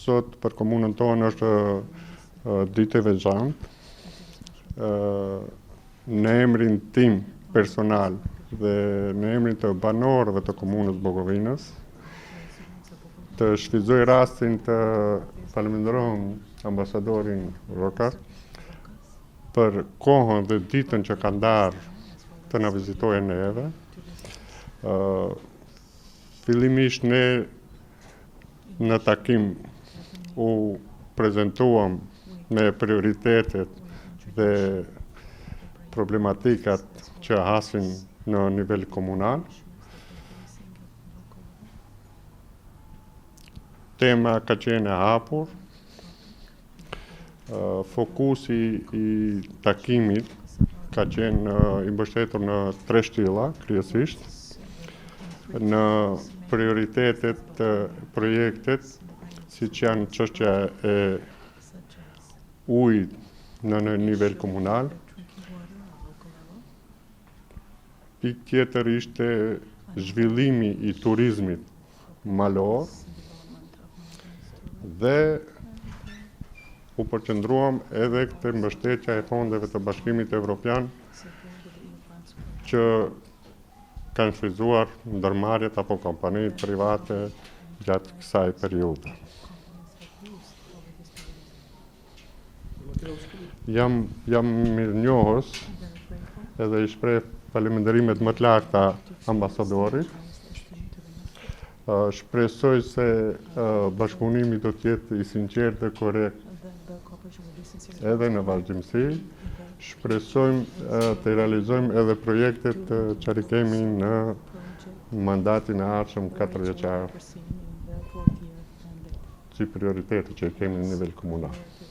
Sot për komunën tonë është ditë e veçantë. Në emrin tim personal dhe në emrin të banorëve të komunës Bogovinës, të shfrytëzoj rastin të falënderoj ambasadorin Rokas për kohën dhe ditën që ka ndarë të na vizitojë neve. Fillimisht ne në takim u prezentuam me prioritetet dhe problematikat që hasim në nivel komunal. Tema ka qenë e hapur, Fokusi i takimit ka qenë i mbështetur në tre shtylla, kryesisht, në prioritetet, projektet, siç janë çështja e ujit në në nivel komunal. Pikë tjetër ishte zhvillimi i turizmit malor dhe u përqendruam edhe te mbështetja e fondeve të Bashkimit Evropian që kanë shfrytëzuar ndërmarrjet apo kompanitë private gjatë kësaj periudhe. Jam jam mirënjohës edhe i shpreh falënderimet më të larta ambasadorit. Shpresoj se bashkëpunimi do të jetë i sinqertë dhe korrekt edhe në vazhdimësi. Shpresojmë të realizojmë edhe projektet që i kemi në mandatin e ardhshëm 4 vjeçar si prioritete që i kemi në nivel komunal.